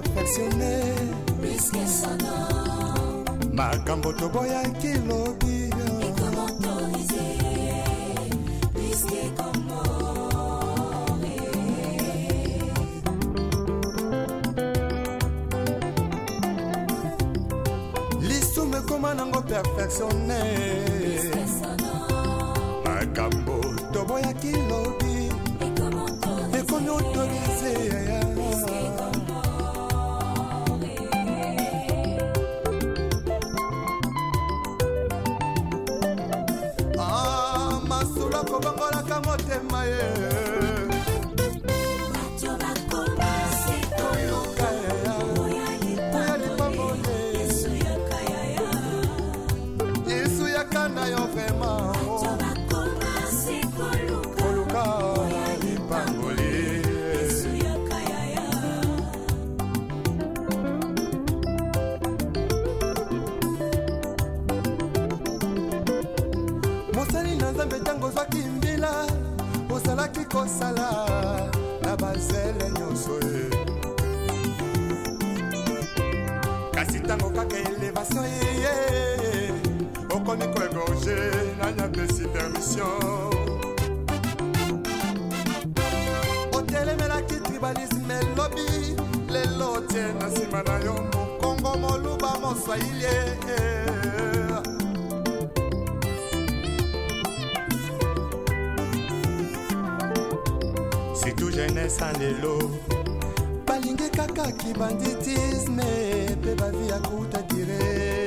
perfectionne. Makambo toboyaki lobi lisumu ekoma nango perfectionne. Makambo toboyaki lobi ekomi autorise. Ah, masolo akobongolaka motema ye. Koluka ya lipamboli, Yesu yaka na yo vraiment. Koluka lipamboli. Mosali na Nzambe, ntango ozwaki mbila, ozalaki kosala na bazele nyonso ye. Kasi ntango kaka élévation eye, okomi koégorger. Nani apesi permission? Otelemelaki tribalisme elobi, lelo otie na nsima na yo Mokongo, Moluba, Moswahili. Surtout jeunesse ya lelo balingi kaka kibanditisme mpe bavie ya courte durée.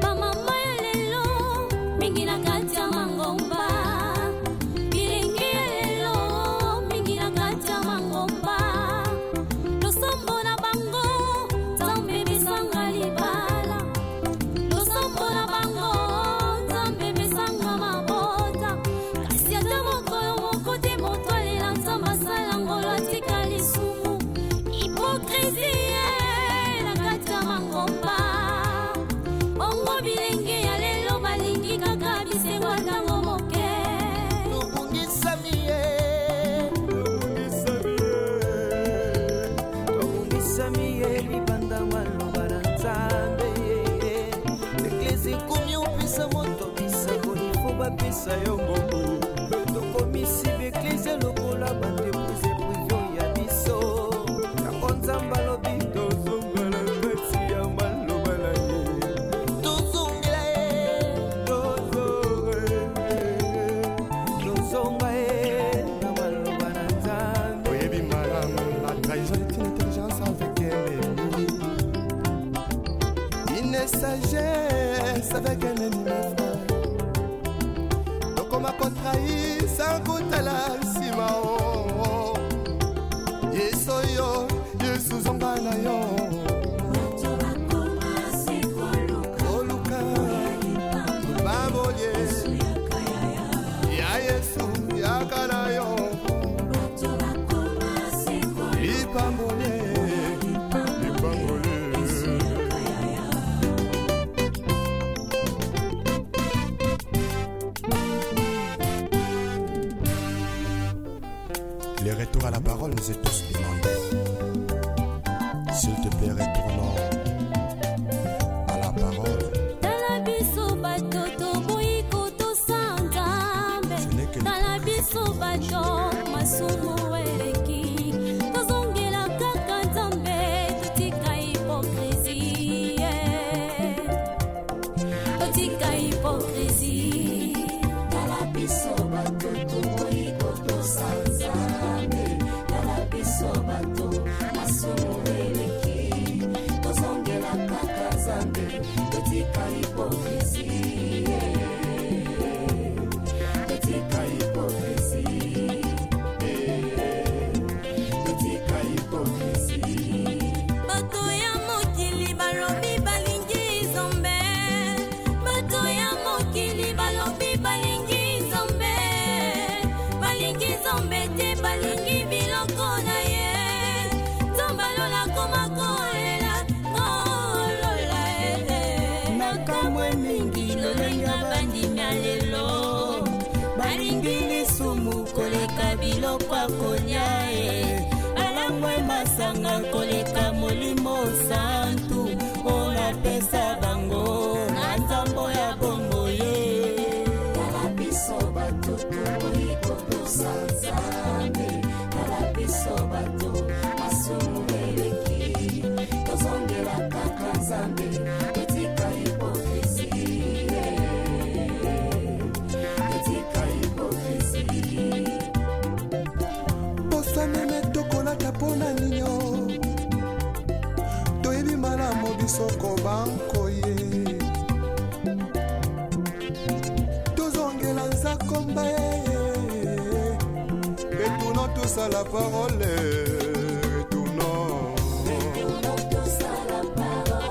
Bamama ya lelo mingi na kati ya mangomba, bilenge ya lelo mingi na kati ya mangomba, losambo na bango Nzambe besanga libala, losambo na bango Nzambe besanga mabota. Kasi ata mokolo moko te moto alela Nzambe asala ngolo atika lisumu. Hypocrisie na kati ya mangomba. Bongo bilenge ya lelo balingi kaka bisengo ntango moke. Tobungisami ye, tobungisami ye libanda maloba na Nzambe. Eglise ekomi opesa moto bisango, ifo bapesa yo mbongo. Tokomisi baeglise lokola baentreprise privée ya biso. Yango Nzambe alobi tozongela kati ya maloba na ye. Tozongela ye, tozonga ye na maloba na Nzambe. Oyebi malamu, la trahison est une intelligence avec un ennemi, une sagesse avec un ennemi, mes frères. Tokoma kotrahir sans kotala nsima o. Yesu oyo, Yesu zonga na yo. Koluka babolie ya Yesu yaka na yo lipambolie, lipambolie. Le retour à la parole nous est tous demandé. S'il te plaît, retournons à la parole. Tala biso bato toboyi kotosa Nzambe. Ce n'est que Tala biso bato masumu eleki, tozongela kaka Nzambe, totika hypocrisie, totika hypocrisie. Tala biso bato toboyi kotosa Nzambe. Tala biso bato masumu eleki, tozongela kaka Nzambe, totika hypocrisie, totika hypocrisie, totika hypocrisie. Bato ya mokili balobi balingi Nzambe, bato ya mokili balobi balingi Nzambe, balingi Nzambe te, balingi biloko na ye. Nzambe alola koma kolela kolola. Nakamwe mingi lolenge bandimi ya lelo. Balingi lisumu koleka biloko ya kolia e, balangwe masanga koleka Molimo Santu oyo napesa bango na nzambo ya bongo ye. Tala biso bato toboyi kotosa Nzambe. Tala biso bato, masumu eleki, tozongela kaka Nzambe, totika hypocrisie, totika hypocrisie. Poso meme tokolata mpona ninio, toyebi malamu biso kobanko ye. Tozongela nzakomba ye. Retournons tous à la parole, retournons. Retournons tous à la parole.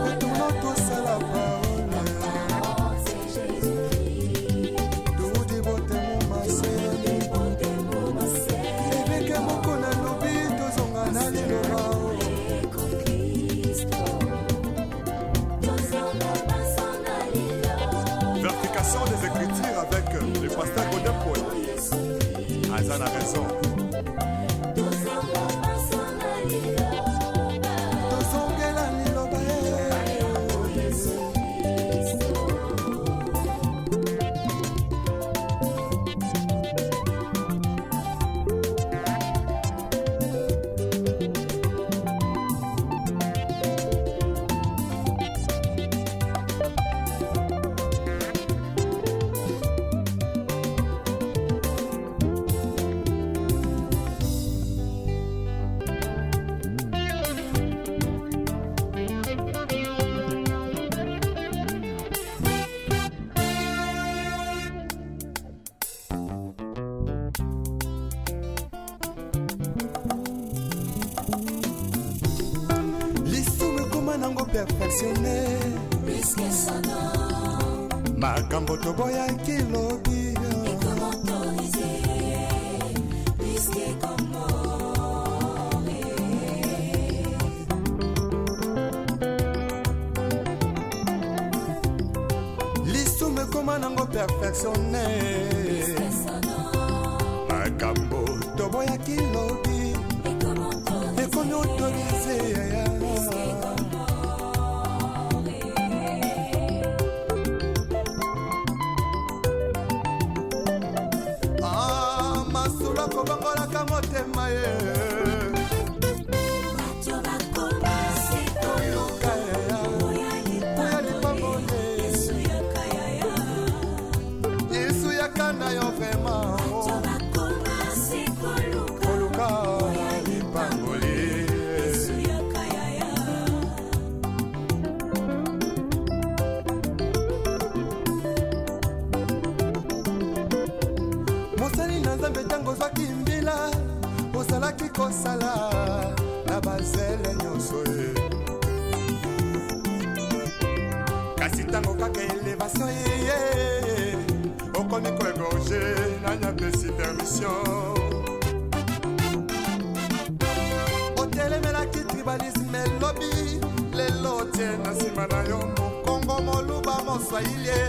Retournons tous à la parole. Parole, c'est Jésus-Christ. Toudi botemo mase. Évêque moko nalobi, tozonga na liloba. Kristo, tozonga baso na liloba. Vérification des Écritures avec le pasteur Godin Paul. Aza na raison. Tozonga baso na liloba. Tozongela liloba ye. Yesu Kristo. Lisumu ekoma nango perfectionné. Puisque son nom Makambo toboyaki lobi est comme autorisé, puisque comme mort. Lisumu ekoma nango perfectionné. Puisque son nom Makambo toboyaki lobi est comme autorisé, ekomi autorisé. Puisque comme mort. Ah, masolo akobongolaka motema ye. Bato bakoma se koluka oya Oya lipamboli. Lipamboli. Yesu yaka yaya. Yesu yaka na yo vraiment. Bato bakoma se koluka Koluka oya lipamboli. Yesu yaka yaya. Mosali na Nzambe, ntango ozwaki mbila, ozalaki kosala na bazele nyonso ye, kasi ntango kaka élévation ye, okomi koégorger. Nani apesi permission? Otelemelaki tribalisme elobi, lelo otie na nsima na yo Mokongo, Moluba, Moswahili.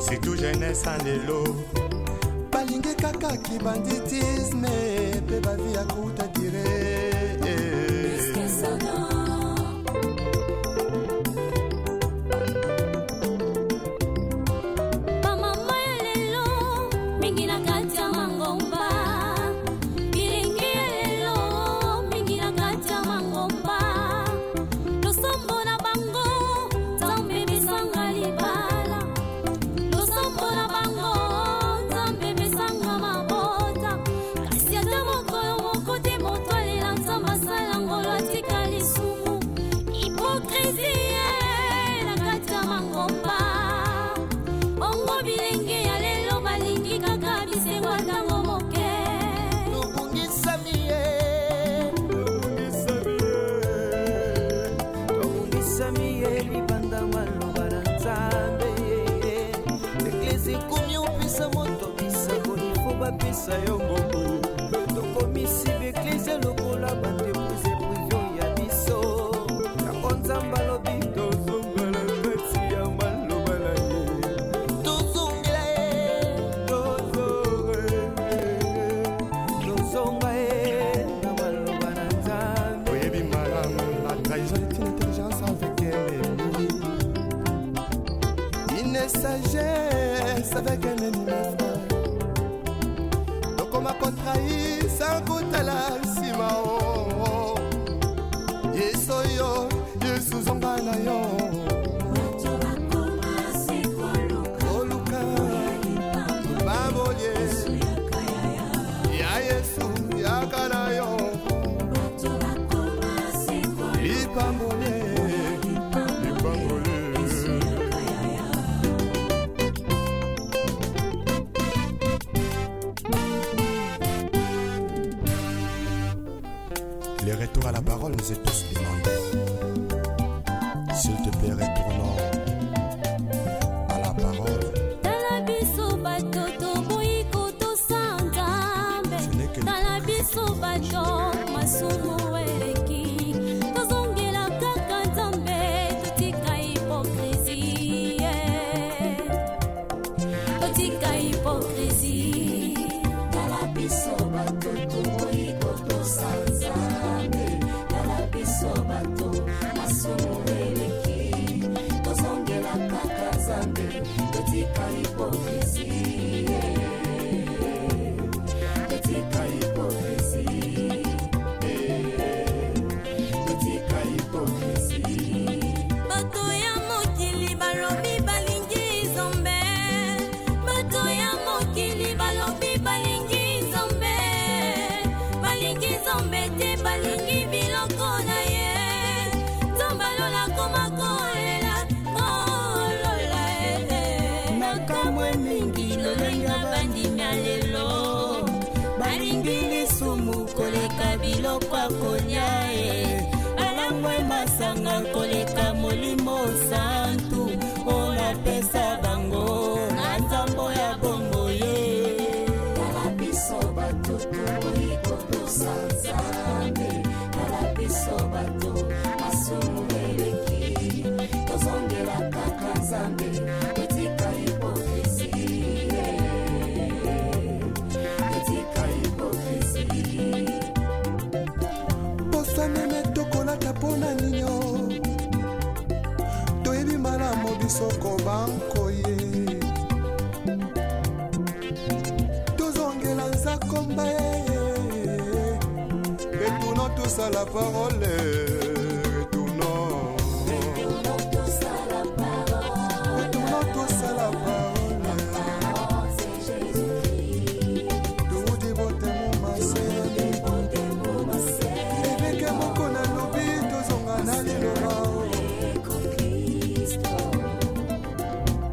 Surtout jeunesse ya lelo balingi kaka kibanditisme mpe bavie ya courte durée. Puisque son nom Bamama ya lelo mingi na kati ya mangomba, bilenge ya lelo mingi na kati ya mangomba, losambo na bango Nzambe pesanga libala, losambo na bango Nzambe pesanga mabota, kasi ata mokolo moko te moto alela Nzambe asala ngolo atika lisumu. Hypocrisie na kati ya mangomba. Bongo bilenge ya lelo balingi kaka bisengo ntango moke. Tobungisami ye, tobungisami ye libanda maloba na Nzambe. Eglise ekomi opesa moto bisango, ifo bapesa yo mbongo. Tokomisi baeglise lokola baentreprise privée ya biso. Yango Nzambe Sagesse avec un ennemi, mes frères. Tokoma kotrahir sans kotala nsima o. Yesu oyo, Yesu zonga na yo. Koluka babolie ya Yesu, yaka na yo. Lipambolie, lipambolie. Le retour à la parole nous est tous demandé. S'il te plaît, retournons à la parole. Tala biso bato toboyi kotosa Nzambe. Ce n'est que Tala biso bato masumu eleki, tozongela kaka Nzambe, totika hypocrisie, totika hypocrisie. Tala biso bato toboyi kotosa Nzambe. Tala biso bato masumu eleki, tozongela kaka Nzambe, totika hypocrisie, totika hypocrisie, totika hypocrisie. Bato ya mokili balobi balingi Nzambe. Bato ya mokili balobi balingi Nzambe. Balingi Nzambe te, balingi biloko na ye. Nzambe alola koma kolela kolola ele. Makambo mingi lolenga bandimi ya lelo balingi lisumu koleka biloko ya kolia e alangwe masanga koleka Molimo Santu oyo napesa bango na nzambo ya bombo ye. Tala biso bato toboyi kotosa Nzambe. Tala biso bato masumu eleki, tozongela kaka Nzambe, totika hypocrisie, totika hypocrisie. Poso meme tokolata mpona ninio, toyebi malamu biso kobanko ye. Tozongela nzakomba ye. Retournons tous à la parole. Retournons. Retournons tous à la parole. Retournons tous à la parole. Parole, c'est Jésus-Christ. Toudi botemo mase. Évêque moko nalobi tozonga na liloba. Cristo.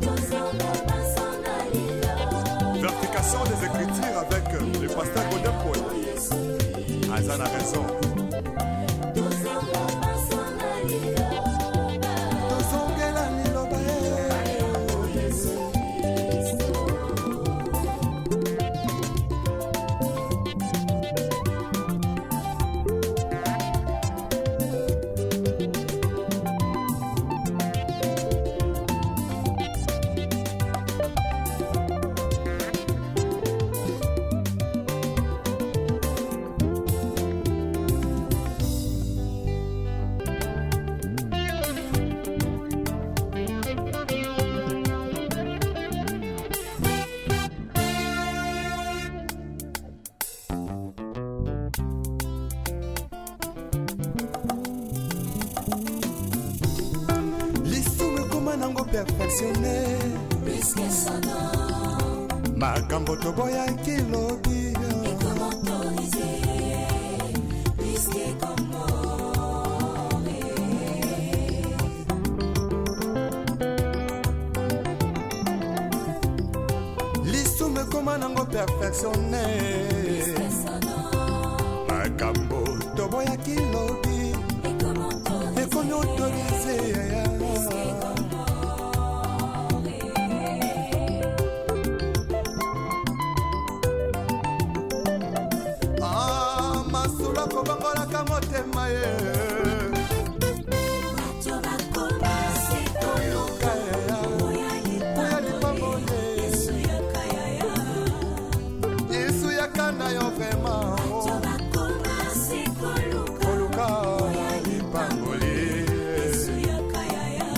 Tozonga basonga liloba. Vérification des Écritures avec le pasteur Godin Paul. Aza na raison. Tozonga basonga liloba. Tozongela liloba ye. Yesu Kristo. Lisumu ekoma nango perfectionné. Plus que son nom Makambo toboyaki lobi est comme autorisé. Plus que comme. Lisumu ekoma nango perfectionné. Plus que son nom Makambo toboyaki lobi est comme autorisé. Ekomi autorisé. Plus que comme. Ah, masolo akobongolaka motema ye. Bato bakoma se koluka oya Oya lipamboli. Yesu yaka yaya. Yesu yaka na yo vraiment. Bato bakoma se koluka koluka oya lipamboli. Yesu yaka yaya.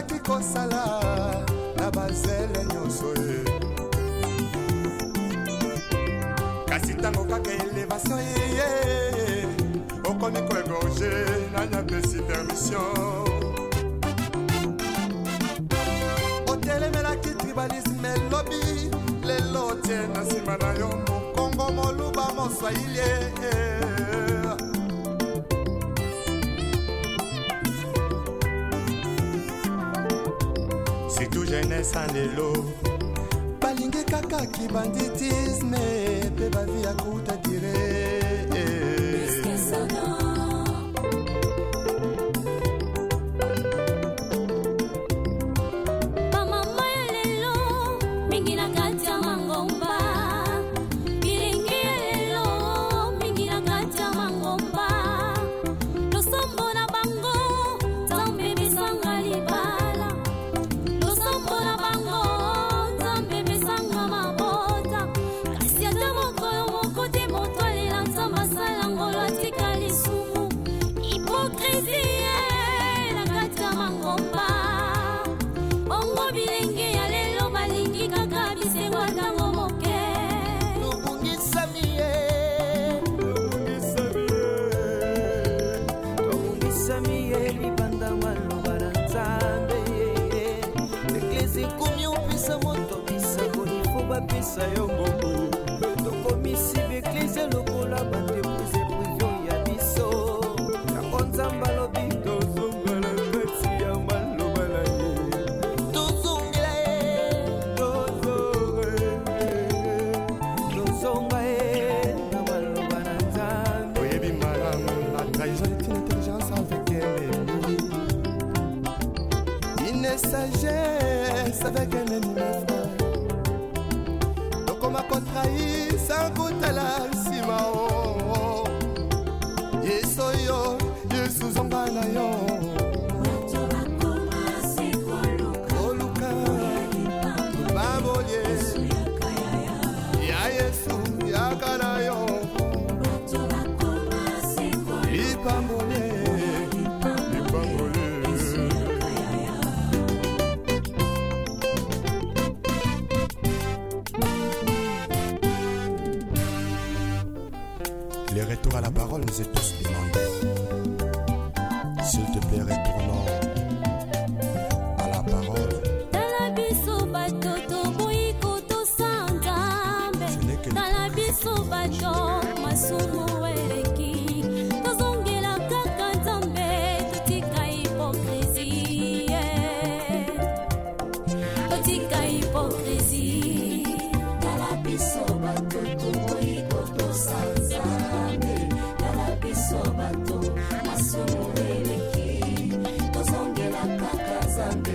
Obandaki kosala na bazele nyonso ye. Kasi ntango kaka elevation eye, okomi koegorge, nani apesi permission? Otelemelaki tribalisme elobi, lelo otie na nsima na yo mokongo, moluba, moswahili. Surtout jeunesse ya lelo balingi kaka kibanditisme mpe bavi ya kuta dire. Puisque Sagan. Bamama ya lelo mingi na kati ya mangomba, bilingi ya lelo mingi na kati ya mangomba, losambo na bango Nzambe besanga libala, losambo na bango Nzambe besanga mabota, kasi ata mokolo moko te moto alela Nzambe asala ngolo atika lisumu. Hypocrisie na kati ya mangomba. Bongo bilenge ya lelo balingi kaka bisengo ntango moke. Tobungisami ye, tobungisami ye libanda maloba na Nzambe. Eglise ekomi opesa moto bisakoli, fo bapesa yo mbongo. Tokomisi baeglise lokola baentreprise privée ya biso. Yango Nzambe alobi tozongela kati ya maloba na ye, tozongela ye, tozonga ye, tozonga ye na maloba na Nzambe. Oyebi malamu, la trahison est une intelligence avec un ennemi, une sagesse avec un ennemi, mon frère. Tokoma kotrahir sans kotala nsima o. Yesu oyo, Yesu, zonga na yo. Bato bakoma se koluka. Koluka. Lipamboli. Bambolie. Yesu yaka yaya. Ya Yesu, yaka na yo. Bato bakoma se koluka. Lipambolie. Lipamboli. Yesu yaka yaya. Le retour à la parole nous est tous demandé. S'il te plaît, retournons à la parole. Tala biso bato toboyi kotosa Nzambe. Ce n'est que Tala biso bato masumu eleki, tozongela kaka Nzambe, totika hypocrisie, totika hypocrisie. Tala biso bato toboyi kotosa Nzambe. Tala biso bato masumu eleki, tozongela kaka Nzambe.